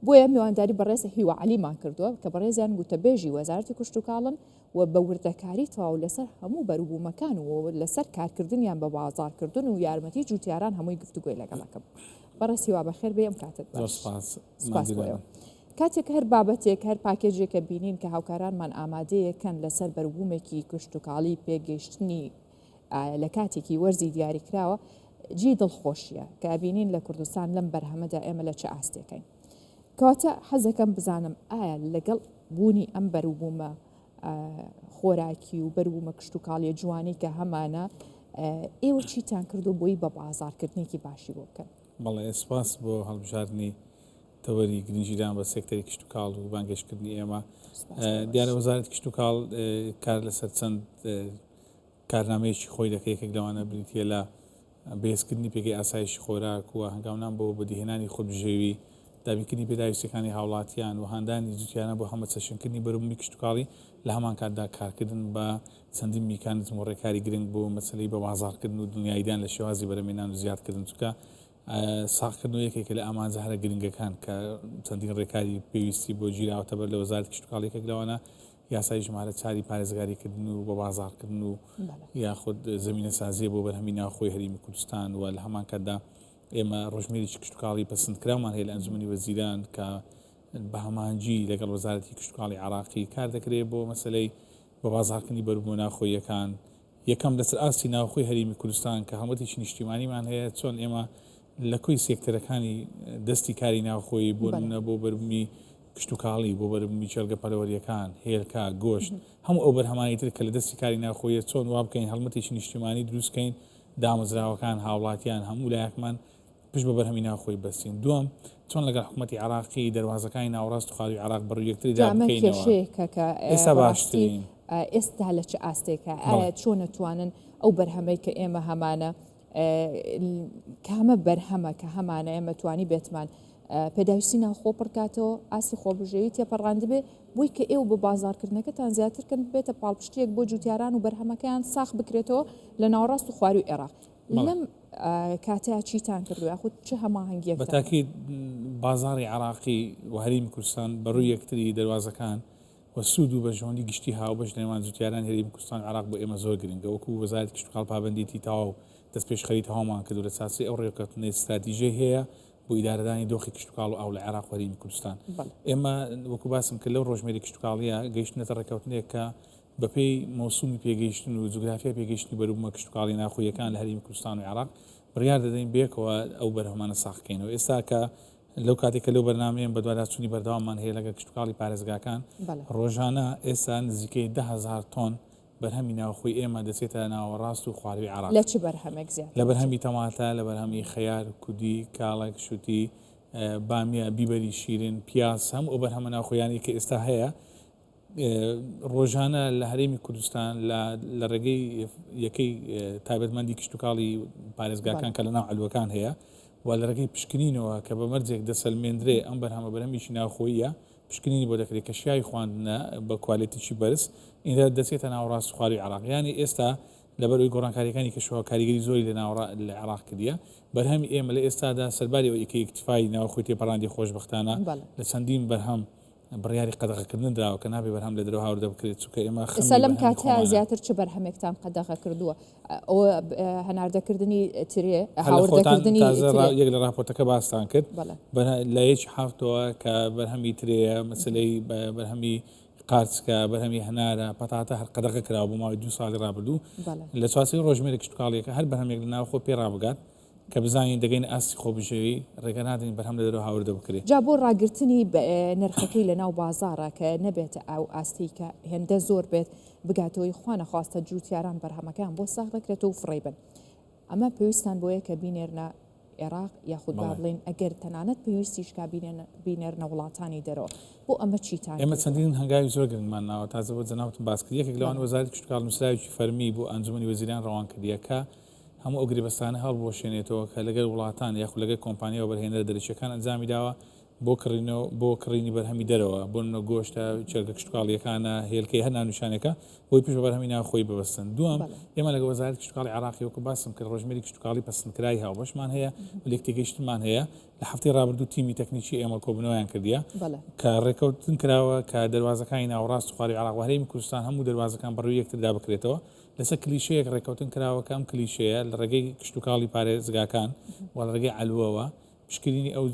بۆیە میوانداری بەڕێز هیوا عەلیمان کردووە کە بەڕێزیان گوتەبێژی وەزارەتی کشتوکاڵن و بە وردەکاری تەواو لەسەر هەموو بەروبوومەکان و لەسەر کارکردنیان بە بازاڕکردن و یارمەتی جوتیاران هەمووی گفتوگۆی لەگەڵ ئەکەم. بەڕێز هیوا بەخێر بێی ئەم کاتەت زۆر باش. سپاس سپاس بۆ ماندوو ئێوە. نەبن. کاتێک هەر بابەتێک هەر پاکێجێکە بینین کە هاوکارانمان ئامادەیەکەن لەسەر بەروبوومێکی کشتوکاڵی پێگەیشتنی لە کاتێکی وەرزی دیاریکراوە جێی دڵخۆشیە کە ئەبینین لە کوردستان لەم بەرهەمەدا ئێمە لە چ ئاستێکین. کەواتە حەزەکەم بزانم ئایا لەگەڵ بوونی ئەم بەروبوومە خۆراکی و بەروبوومە کشتوکاڵیە جوانەی کە هەمانە ئێوە چیتان کردو بۆی بە بازاڕکردنێکی باشی بۆ بکەن؟ بەڵێ سپاس بۆ هەڵبژاردنی تەوەری گرنگیدان بە سێکتەری کشتوکاڵ و بانگهێشتکردنی ئێمە. دیارە وەزارەتی کشتوکاڵ کار لەسەر چەند کارنامەیەکی خۆی دەکەی، یەکێک لەوانە بریتییە لە بەهێزکردنی پێگەی ئاسایشی خۆراک و هەنگاونان بۆ بەدیهێنانی خۆبژێوی، دابینکردنی پێداویستییەکانی هاوڵاتیان و هاندانی جوتیاران بۆ هەمەچەشنکردنی بەروبوومی کشتوکاڵی، لە هەمانکاتدا کارکردن بە چەندین میکانیزم و ڕێکاری گرنگ بۆ مەسەلەی بەبازاڕکردن و دڵنیاییدان لە شێوازی بەرهەمهێنان و زیادکردن، چونکە ساغکردنەوە یەکێکە لە ئامانجە هەرە گرنگەکان کە چەندین ڕێکاری پێویستی بۆ گیراوەتەبەر لە وەزارەتی کشتوکاڵ، یەکێک لەوانە یاسای ژمارە چاری پارێزگاریکردن و بەبازاڕکردن و یاخود زەمینەسازییە بۆ بەرهەمی ناوخۆی هەرێمی کوردستان و لە هەمان کاتدا ئێمە ڕۆژمێرێکی کشتوکاڵی پەسندکراومان هەیە لە ئەنجومەنی وەزیران کە بە هەماهەنگی لەگەڵ وەزارەتی کشتوکاڵی عێراقی کار دەکرێت بۆ مەسەلەی بەبازاڕکردنی بەروبوومە ناوخۆییەکان. یەکەم، لەسەر ئاستی ناوخۆی هەرێمی کوردستان کە هەڵمەتێکی نیشتیمانیمان هەیە، چۆن ئێمە لە کۆی سێکتەرەکانی دەستی کاری ناوخۆیی، بۆ نمونە بۆ بەروبوومی کشتوکاڵی، بۆ بەروبوومی کێڵگە پەلەوەرییەکان، هێلکە، گۆشت، هەموو ئەو بەرهەمانەی تر کە لە دەستی کاری ناوخۆییە، چۆن وا بکەین هەڵمەتێکی نیشتیمانی دروست کەین، دامەزراوەکان، هاوڵاتیان، هەموو لایەکمان پشت بە بەرهەمی ناوخۆی بەستین. دووەم، چۆن لەگەڵ حکومەتی عێراقی دەروازەکانی ناوەڕاست و خوارووی عێراق بەڕووی یەکتریدا جا ئەمە بکەینەوە. کێشەیەکە کە ئێستا بەڕاستی باشترین. ئێستا لە چ ئاستێکە؟ بەڵێ. ئایا چۆن ئەتوانن ئەو بەرهەمەی کە ئێمە هەمانە کامە بەرهەمە کە هەمانە ئێمە توانی بێتمان پێداویستی ناوخۆ پڕکاتەوە ئاستی خۆبژێوی تێپەڕاندبێ بۆی کە ئێوە بە بازاڕکردنەکەتان زیاتر کەن ببێتە پاڵپشتیەک بۆ جوتیاران و بەرهەمەکەیان ساخ بکرێتەوە لە ناوەڕاست و خواروی عێراق لەم کاتەیا چیتان کردو یاخود چ هەماهەنگیەکتان؟ بەتاکید بازاڕی عێراقی و هەرێمی کوردستان بەڕووی یەکتری دەروازەکان و سوود و بەرژەوەندی گشتی هاوبەش لە نێوان جوتیارانی هەرێمی کوردستان و عێراق بۆ ئێمە زۆر گرنگە وەکو وەزارەتی کشتوکاڵ پابەندێتی تەواو دەستپێشخەری تەواومان کردو لە چارچێوەی ئەو ڕێککەوتنەی ستراتیژیی هەیە بۆ ئیدارەدانی دۆخی کشتوکاڵ و ئاو لە عێراق و هەرێمی کوردستان ئێمە وەکو باسم کرد لەو ڕۆژمێری کشتوکاڵیە گەیشتنەتە ڕێککەوتنێک کە بەپێی مەوسومی پێگەیشتن و جوگرافیای پێگەیشتنی بەروبوومە کشتوکاڵیە ناوخۆییەکان لە هەرێمی کوردستان و عێراق بڕیار دەدەین بەیەکەوە ئەو بەرهەمانە ساغ کەینەوە ئێستا کە لەو کاتێک کە لەو بەرنامەیەم بەدواداچوونی بەردەواممان هەیە لەگەڵ کشتوکاڵی پارێزگاکان ڕۆژانە ئێستا نزیکەی 10000 تۆن بەرهەمی ناوخۆی ئێمە دەچێتە ناوەڕاست و خواروی عێراق. لە چ بەرهەمێک زیاتر؟ لە بەرهەمی تەماتە، لە بەرهەمی خەیار، کودی، کاڵەک، شوتی، بامیە، بیبەری شیرین، پیاز، هەموو ئەو بەرهەمە ناوخۆیانەی کە ئێستا هەیە ڕۆژانە لە هەرێمی کوردستان لە ڕێگەی یەکەی تایبەتمەندی کشتوکاڵی پارێزگاکان کە لە ناو عەلوەکان هەیە و لە ڕێگەی پشکنینەوە کە بە مەرجێک دەسەلمێندرێ ئەم بەرهەمە بەرهەمێکی ناوخۆییە پشکنینی بۆ دەکرێت کە شیاوی خواندنە بە کوالێتیی بەرز ئینجا دەچێتە ناوەڕاست خواروی عێراق یانی ئێستا لەبەر ئەوەی گۆڕانکارییەکانی کەشوهەوا کاریگەری زۆری لە ناوەڕا لە عێراق کردیە بەرهەمی ئێمە لە ئێستادا سەرباری ئەوەی کە ئیکتیفای ناوخۆی تێپەڕاندی خۆشبەختانە لە چەندین بەرهەم بڕیاری قەدەغەکردن دراوە کە نابێ بەرهەم لە دەرەوە هاوردە بکرێت چونکە ئێمە ئێستا خەمی لەم بەرهەمی کاتە خۆمانە. زیاتر چ بەرهەمێکتان قەدەغە کردووە؟ ئەوە هەناردەکردنی ترێ، هەر لە خۆتان هاوردەکردنی تازە ترێ. یەک لە ڕاپۆرتەکە باستان کرد بەڵێ. لە یەکی حەفتەوە کە بەرهەمی ترێیە، مەسەلەی بەرهەمی قارچکە، بەرهەمی هەنارە، پەتاتە هەر قەدەغە کراوە بۆ ماوەی دوو ساڵی ڕابردوو. بەڵێ. لە چوارچێوەی ڕۆژمێرە کشتوکاڵییەکە هەر بەرهەمێک لە ناوخۆ پێ ڕابگات کە بزانین دەگەینە ئاستی خۆبژێوی، ڕێگە نادەین بەرهەم لە دەرەوە هاوردە بکرێ. جا بۆ ڕاگرتنی نرخەکەی لە ناو بازاڕا کە نەبێتە ئەو ئاستەی کە هێندە زۆر بێت بگاتەوەی خوانەخواستە جووتیاران بەرهەمەکەیان بۆ ساغ نەکرێتەوە و فڕێی بن ئەمە پێویستان بۆیە کە بینێرنە ئێراق یاخود با بڵێین ئەگەر تەنانەت پێویستیش کا بینێرنە وڵاتانی دەرەوە بۆ ئەمە چیتان ئێمە چەندین هەنگاوی زۆر گرنگمان ناوە تازە بۆ جەنابتم باس کرد یەکێک لەوان وەزارەتی کشتوکاڵ نووسراوێکی فەرمی بۆ ئەنجومەنی وەزیران ڕەوان کردیە کە هەموو ئەو گرێبەستانە هەڵبوەشێنێتەوە کە لەگەل وڵاتان یاخود لەگەل کۆمپانیا وەبەرهێنەرە دەرەکیەکان ئەنجامی داوە. بۆ کڕینەوە بۆ کڕینی بەرهەمی دەرەوە بۆ نمونە گۆشتە چێلکە کشتوکاڵییەکانە هێلکەی هەر ناونیشانێکە بۆی پشت بە بەرهەمی ناوخۆیی ببەستن دووەم ئێمە لەگەڵ وەزارەتی کشتوکاڵی عێراقی وەکو باسم کرد ڕۆژمێری کشتوکاڵی پەسندکراوی هاوبەشمان هەیە و لێکتێگەیشتنمان هەیە لە هەفتەی ڕابردوو تیمی تەکنیکی ئێمە کۆبوونەوەیان کردیە کە ڕێکەوتن کراوە کە دەروازەکانی ناوەڕاست و خواروی عێراق و هەرێمی کوردستان هەموو دەروازەکان بەڕووی یەکتردا بکرێتەوە لەسەر کلیشەیەک ڕێکەوتن کراوە کە ئەم کلیشەیە لە ڕێگەی کشتوکاڵی پارێزگاکان و لە ڕێگەی عەلوەوە پشکنینی ئەو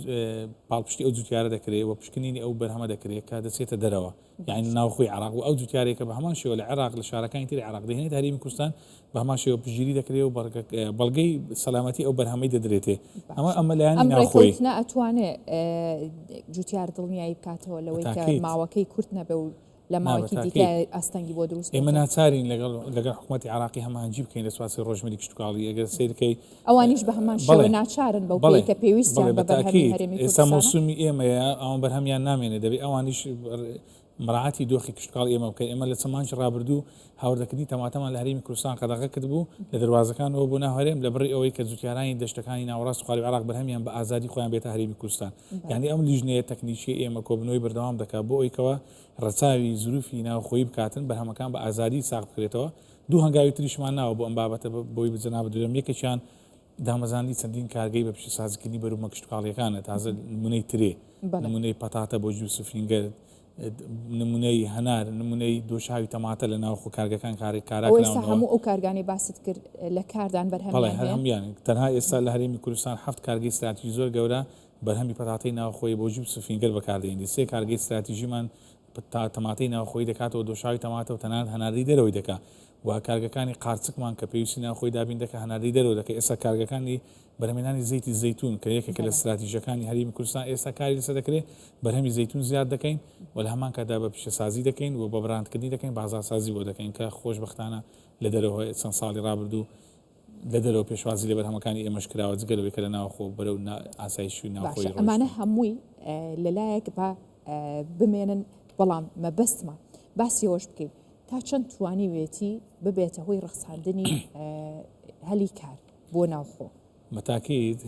پاڵپشتی ئەو جوتیارە دەکرێت و پشکنینی ئەو بەرهەمە دەکرێت کە دەچێتە دەرەوە یعنی ناوخۆی عراق و ئەو جوتیارێک کە بە هەمان شێوە لە عێراق لە شارەکانی تری عێراق دەهێنێت هەرێمی کوردستان بە هەمان شێوە پشتگیری دەکرێت و بەڵگەی سەلامەتی ئەو بەرهەمەی دەدرێتێ ئەمە ئەمە لایەنی ناوخۆی ئەم ئەتوانێ جوتیار دڵنیایی بکاتەوە لەوەی کە ماوەکەی کورت نەبێ و لە ماوەیەکی دیکە ئاستەنگی بۆ دروست ئێمە ناچارین لەگەڵ لەگەڵ حکوومەتی عراقی هەماهەنگی بکەین لە سواسی ڕۆژمێری کشتوکاڵی ئەگەر سەیرکەی ئەوانیش بە هەمان شێوە ناچارن بەو پێی کە پێویستیان بە بەرهەمی هەرێمی ئێستا مۆسومی ئێمەیە ئەوان بەرهەمیان نامێنێ دەبێ ئەوانیش مراعاتی دۆخی کشتوکاڵی ئێمە بکەن ئێمە لە چەند مانگی ڕابردوو هاوردەکردنی تەماتەمان لە هەرێمی کوردستان قەدەغە کردبوو لە دەروازەکانەوە بۆ ناو هەرێم لە بڕی ئەوەی کە جوتیارانی دەشتەکانی ناوەڕاست و خواروی عێراق بەرهەمیان بە ئازادی خۆیان بێتە هەرێمی کوردستان یانی ئەم لیژنەیە تەکنیکیە ئێمە کۆبنەوەی بەردەوام دەکات بۆ ئەوەی کەوا ڕەچاوی زروفی ناوخۆیی بکاتن بەرهەمەکان بە ئازادی ساغ بکرێتەوە دوو هەنگاوی تریشمان ناوە بۆ ئەم بابەتە بۆی جەنابت بدەم یەکێکیان دامەزاندنی چەندین کارگەی بە پیشەسازیکردنی بەروبوومە کشتوکاڵییەکانە تازە نمونەی ترێ نمونەی پەتاتە بۆ جوس و فینگەر نمونەی هەنار نمونەی دۆشاوی تەماتە لە ناوخۆ کارگەکان کاری کارا ئێستا هەموو ئەو کارگانەی باست کرد لە کاردان بەرهەمیان هەیە؟ هەموویان تەنها ئێستا لە هەرێمی کوردستان حەفت کارگەی ستراتیژی زۆر گەورە بەرهەمی پەتاتەی ناوخۆیی بۆ جوس و فینگەر بەکاردێنرێت سێ کارگەی ستراتیژیمان تەماتەی ناوخۆیی دەکاتەوە دۆشاوی تەماتە و تەنانەت هەناردەی دەرەوەی دەکات و کارگەکانی قارچکمان کە پێویستی ناوخۆی دابین دەکات هەناردەی دەرەوە دەکات ئێستا کارگەکانی بەرهەمهێنانی زەیتی زەیتون کە یەکێکە لە ستراتیژەکانی هەرێمی کوردستان ئێستا کاری لەسەر دەکرێت بەرهەمی زەیتون زیاد دەکەین و لە هەمان کاتدا بە پیشەسازی دەکەین و بە براندکردنی دەکەین بازاڕسازی بۆ دەکەین کە خۆشبەختانە لە دەرەوە چەند ساڵی ڕابردوو لە دەرەوە پێشوازی لە بەرهەمەکانی ئێمەش کراوە جگە لەوەی کە لە ناوخۆ بەرەو ئاسایشی ناوخۆیی باشە ئەمانە هەمووی لەلایەک با بمێنن بەڵام مەبەستمە باسی ئەوەش بکەین تا چەند توانیوێتی ببێتە هۆی ڕەخساندنی هەلی کار بۆ ناوخۆ؟ بەتاکید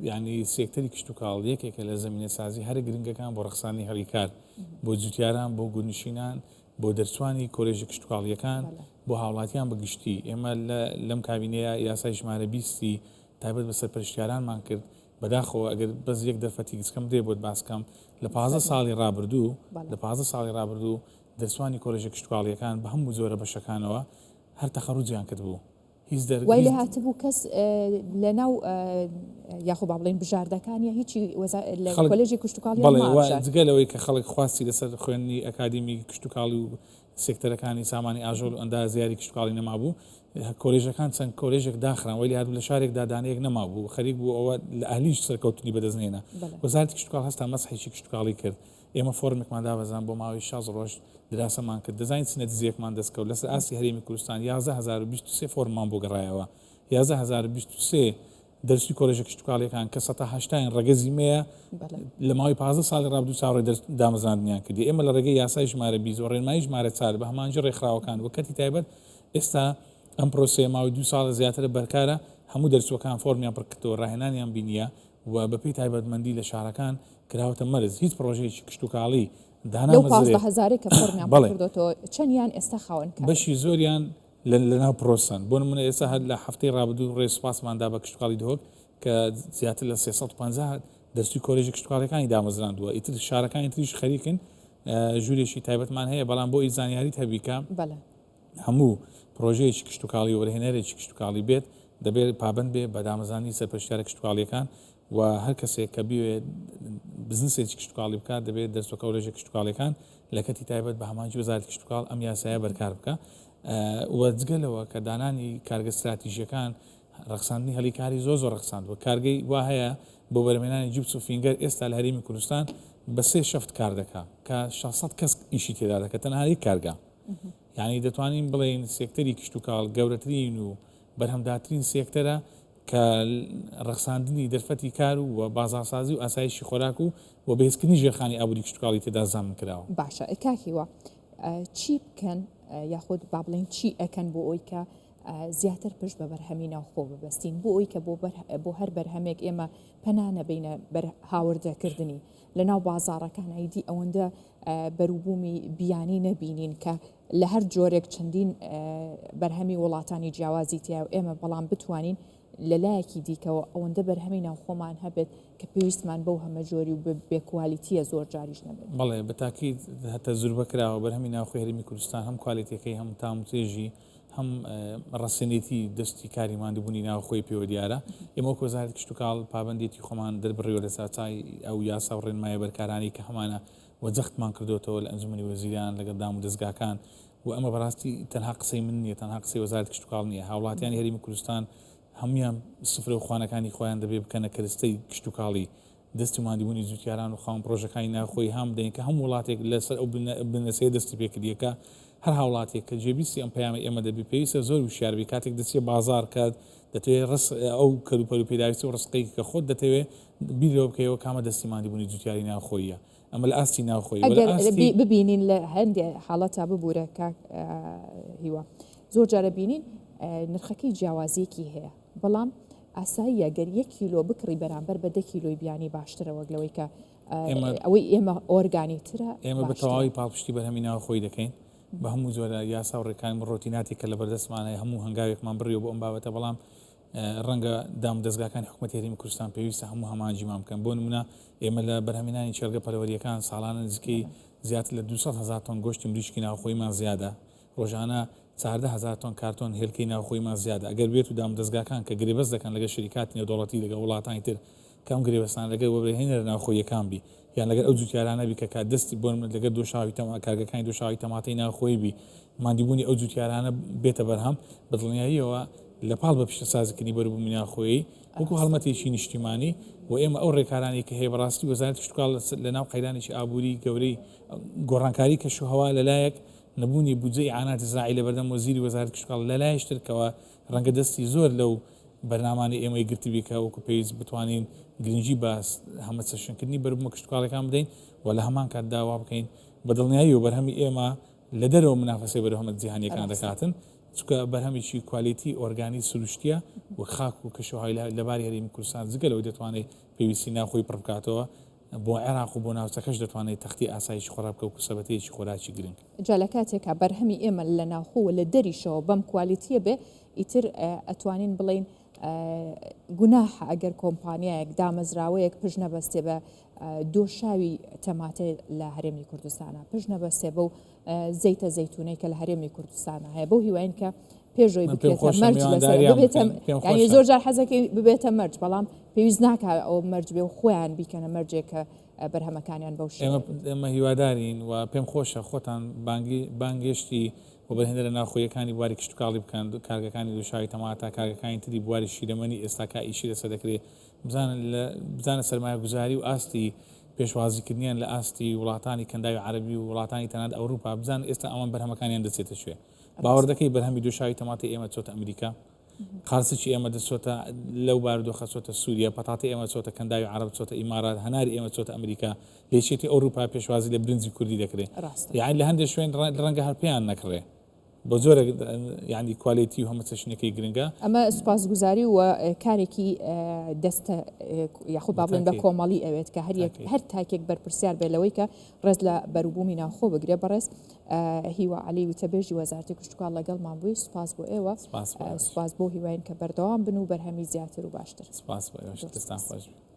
یانی سێکتەری کشتوکاڵ یەکێکە لە زەمینەسازی هەرە گرنگەکان بۆ ڕەخساندنی هەلی کار بۆ جوتیاران بۆ گوندنشینان بۆ دەرچوانی کۆلێژە کشتوکاڵییەکان، بۆ هاوڵاتیان بە گشتی. ئێمە لەم کابینەیە یاسای ژمارە بیستی تایبەت بە سەرپەرشتیارانمان کرد، بەداخەوە ئەگەر بەس یەک دەرفەتی گچکەم بدەیە بۆت باس کەم، لە 15 ساڵی ڕابردوو لە 15 ساڵی ڕابردوو دەرچوانی کۆلێژە کشتوکاڵییەکان بە هەموو جۆرە بەشەکانەوە هەر تەخەروجیان کردبوو. هیچ دەر وای لێ هاتبوو کەس لە ناو یاخۆ با بڵێین بژاردەکانیا هیچی لە کۆلێژی کشتوکاڵیان بەڵێ جگە لەوەی کە خەڵک خواستی لەسەر خوێندنی ئەکادیمی کشتوکاڵی و سێکتەرەکانی سامانی ئاژەڵ و ئەندازیاری کشتوکاڵی نەمابوو کۆلێژەکان چەند کۆلێژێک داخران وەلی هاتبوو لە شارێکدا دانەیەک نەمابوو خەریک بوو ئەوە لە ئەهلیش سەرکەوتنی بەدەست نێنا وەزارەتی کشتوکاڵ هەستا مەسحێکی کشتوکاڵی کرد ئێمە فۆرمێکمان دابەزاند بۆ ماوەی 60 ڕۆژ دراسەمان کرد دەزانین چ نەتیجەیەکمان دەست کەوت لەسەر ئاستی هەرێمی کوردستان 11023 فۆرممان بۆ گەڕایەوە 11023 دەرچووی کۆلێژە کشتوکاڵیەکان کە سەتا هەشتایان ڕەگەزی مێیە لە ماوەی 15 ساڵی ڕابردوو چاوەڕێی دەرس دامەزراندنیان کردی ئێمە لە ڕێگەی یاسای ژمارە 20 و ڕێنمایی ژمارە 4 بە هەماهەنگی ڕێکخراوەکان و کەرتی تایبەت ئێستا ئەم پرۆسەیە ماوەی دوو ساڵە زیاترە بەرکارە هەموو دەرچووەکان فۆرمیان پڕکردەوە ڕاهێنانیان بینیە و بەپێی تایبەتمەندی لە شارەکان کراوەتە مەرز هیچ پڕۆژەیەکی کشتوکاڵی لەو 15 هەزارەی کە فۆرمیان پڕکردۆتەوە چەندیان ئێستا خاوەن کارن؟ بەشی زۆریان لەناو پرۆسەن بۆ نمونە ئێستا هەر لە هەفتەی ڕابردوو ڕێ سوپاسمان دا بە کشتوکاڵی دهۆک کە زیاتر لە 350 دەرچووی کۆلێژی کشتوکاڵیەکانی دامەزراندووە ئیتر شارەکانی تریش خەریکن ژوورێکی تایبەتمان هەیە بەڵام بۆ ئی زانیاریت هەبی کە هەموو پرۆژەیەکی کشتوکاڵی و وەبەرهێنەرێکی کشتوکاڵی بێت دەبێت پابەند بێ بە دامەزراندنی سەرپەرشتیارە کشتوکاڵیەکان و هەر کەسێک کە بیەوێت بزنسێکی کشتوکاڵی بکات دەبێت دەرچووە کۆلێژە کشتوکاڵیەکان لە کەرتی تایبەت بە هەماهەنگی وەزارەتی کشتوکاڵ ئەم یاسایە بەرکار بکا و جگە لەوە کە دانانی کارگە ستراتیژیەکان ڕەخساندنی هەلی کاری زۆر زۆر ڕەخساندووە کارگەی وا هەیە بۆ بەرهەمهێنانی جیپس و فینگەر ئێستا لە هەرێمی کوردستان بە سێ شەفت کار دەکا کە 600 کەس ئیشی تێدا دەکات تەنها یەک کارگە یعنی دەتوانین بڵێین سێکتەری کشتوکاڵ گەورەترین و بەرهەمدارترین سێکتەرە کە ڕەخساندنی دەرفەتی کار و بازاڕسازی و ئاسایشی خۆراک و و بەهێزکردنی ژێرخانی ئابووری کشتوکاڵی تێدا زامن کراوە. باشە کاک هیوا چی بکەن یاخود با بڵێین چی ئەکەن بۆ ئەوی کە زیاتر پشت بە بەرهەمی ناوخۆ ببەستین بۆ ئەوی کە بۆ بۆ هەر بەرهەمێک ئێمە پەنا نەبینە بەر هاوردەکردنی. لە ناو بازاڕەکان ئیدی ئەوەندە بەروبوومی بیانی نەبینین کە لە هەر جۆرێک چەندین بەرهەمی وڵاتانی جیاوازی تیا و ئێمە بەڵام بتوانین لە لایەکی دیکەوە ئەوەندە بەرهەمی ناوخۆمان هەبێت کە پێویستمان بەو هەمەجۆری و بێ کوالیتییە زۆر جاریش نەبێت. بەڵێ بە تاکید تەجروبە کراوە بەرهەمی ناوخۆی هەرێمی کوردستان هەم کوالێتیەکەی هەم تام و چێژی هەم ڕەسەنێتی دەستی کاری ماندووبوونی ناوخۆی پێوە دیارە. ئێمە وەک وەزارەتی کشتوکاڵ پابەندێتی خۆمان دەربڕیوە لە ساچای ئەو یاسا و ڕێنمایە بەرکارانەی کە هەمانە و جەختمان کردۆتەوە لە ئەنجومەنی وەزیران لەگەڵ دام و دەزگاکان و ئەمە بەڕاستی تەنها قسەی من نییە، تەنها قسەی وەزارەتی کشتوکاڵ نییە، هاوڵاتیانی هەرێمی کوردستان هەموویان سفرە و خوانەکانی خۆیان دەبێ بکەنە کەرستەی کشتوکاڵی، دەستی ماندووبوونی جوتیاران و خاوەن پڕۆژەکانی ناوخۆیی هان بدەین کە هەموو وڵاتێک لەسەر ئەو بنەسەیە دەستی پێکردیە کە هەر هاوڵاتیەک کە جێبیستی ئەم پەیامەی ئێمە دەبی پێویستە زۆر وشیار بی کاتێک دەچیە بازاڕ کە دەتەوێ ڕس ئەو کەلوپەل و پێداویستی و ڕسقەی کە خۆت دەتەوێ بیر لەوە بکەیەوە کامە دەستی ماندووبوونی جوتیاری ناوخۆییە ئەمە لە ئاستی ناوخۆیی وە لە ئەگەر ئاستی. ببینین لە هەندێ حاڵەتا ببورە کاک هیوا زۆر جارە بینین نرخەکەی جیاوازیەکی هەیە بەڵام ئاساییە گەر یەک کیلۆ بکڕی بەرامبەر بە دە کیلۆی بیانی باشترە وەک لەوەی کە ئەوەی ئێمە ئۆرگانی ترە. ئێمە بە تەواوی پاڵپشتی بەرهەمی ناوخۆی دەکەین بە هەموو جۆرە یاسا و ڕێکان و ڕۆتیناتێک کە لەبەردەستمان هەیە هەموو هەنگاوێکمان بڕیوە بۆ ئەم بابەتە بەڵام ڕەنگە دامودەزگاکانی حکومەتی هەرێمی کوردستان پێویستە هەموو هەماهەنگیمان بکەن بۆ نمونە ئێمە لە بەرهەمهێنانی کێڵگە پەلەوەرییەکان ساڵانە نزیکەی زیاتر لە 200 هەزار تۆن گۆشتی مریشکی ناوخۆییمان زیادە ڕۆژانە 14 هەزار تۆن کارتۆن هێلکەی ناوخۆییمان زیادە ئەگەر بێت و دامودەزگاکان کە گرێبەست دەکەن لەگەڵ شەریکاتی نێودەوڵەتی لەگەڵ وڵاتانی تر کە ئەم گرێبەستانە لەگەڵ وەبەرهێنەرە ناوخۆییەکان بی یان لەگەر ئەو جوتیارانە بی کە کە دەستی بۆ نمونە لەگەر دۆشاوی تەما کارگەکانی دۆشاوی تەماتەی ناوخۆیی بی ماندیبوونی ئەو جوتیارانە بێتە بەرهەم بە دڵنیاییەوە لە پاڵ بە پیشەسازیکردنی بەروبوومی ناوخۆیی وەکو هەڵمەتێکی نیشتیمانی و ئێمە ئەو ڕێکارانەی کە هەیە بەڕاستی وەزارەتی کشتوکاڵ لە ناو قەیرانێکی ئابووری گەورەی گۆڕانکاری کەشوهەوا لەلایەک نەبوونی بودجەی ئیعاناتی زراعی لەبەردەم وەزیری وەزارەتی کشتوکاڵ لەلایەکی ترکەوە ڕەنگە دەستی زۆر لەو بەرنامانەی ئێمەی گرتبی کە وەکو پێویست بتوانین گرنگی بە هەمەچەشنکردنی بەروبوومە کشتوکاڵیەکان بدەین و لە هەمان کاتدا وا بکەین بە دڵنیاییەوە بەرهەمی ئێمە لە دەرەوە منافەسەی بەرهەمە جیهانیەکان دەکاتن چونکە بەرهەمێکی کوالێتی ئۆرگانی سروشتیە و خاک و کەشوهەوای لەباری هەرێمی کوردستان جگە لەوەی دەتوانێت پێویستی ناوخۆی پڕ بکاتەوە بۆ عێراق و بۆ ناوچەکەش دەتوانێت تەختی ئاسایشی خۆراک بکە وەکو سەبەتەیەکی خۆراکی گرنگ. جا لە کاتێکا بەرهەمی ئێمە لە ناوخۆ و لە دەریشەوە بەم کوالیتیە بێ ئیتر ئەتوانین بڵێین گوناحە ئەگەر کۆمپانیایەک دامەزراوەیەک پشت نەبەستێ بە دۆشاوی تەماتە لە هەرێمی کوردستانە پشت نەبەستێ بەو زەیتە زەیتونەی کە لە هەرێمی کوردستانە هەیە بەو هیواین کە پێشۆی بکرێتە مەرج لەسەر ببێتە یانی زۆر جار حەزەکەی ببێتە مەرج بەڵام پێویست ناکە ئەو مەرج بێ و خۆیان بیکەنە مەرجێک کە بەرهەمەکانیان بەو شێوەیە ئێمە هیوادارین و پێم خۆشە خۆتان بانگی بانگێشتی وەبەرهێنەرە ناوخۆییەکانی بواری کشتوکاڵی بکەن کارگەکانی دۆشاوی تەماتە کارگەکانی تری بواری شیرەمەنی ئێستاکە ئیشی لەسەر دەکرێت بزانن لە بزانە سەرمایەگوزاری و ئاستی پێشوازیکردنیان لە ئاستی وڵاتانی کەنداوی عەرەبی و وڵاتانی تەنانەت ئەوروپا بزانن ئێستا ئەوان بەرهەمەکانیان دەچێتە کوێ باوەڕ دەکەی بەرهەمی دۆشاوی تەماتەی ئێمە چۆتە ئەمریکا قارچکی ئێمە دەچۆتە لەو بارودۆخە چۆتە سووریا پەتاتەی ئێمە چۆتە کەنداوی عەرەب چۆتە ئیمارات هەناری ئێمە چۆتە ئەمریکا لە یەکێتی ئەوروپا پێشوازی لە برنجی کوردی دەکرێ یانی لە هەندێک شوێن ڕەنگە هەر پێیان نەکڕێ بە جۆرێک یانی کوالێتی و هەمەچەشنەکەی گرنگە. ئەمە سوپاسگوزاری و کارێکی دەستە یاخود با بڵێین بە کۆمەڵی ئەوێت کە هەر یەک هەر تاکێک بەرپرسیار بێت لەوەی کە ڕێز لە بەروبوومی ناوخۆ بگرێ. بەڕێز هیوا عەلی وتەبێژی وەزارەتی کشتوکاڵ لەگەڵمان بووی سوپاس بۆ ئێوە سوپاس بۆ هیواین کە بەردەوام بن و بەرهەمی زیاتر و باشتر. سوپاس بۆ ئێوەش دەستان خۆش بێت.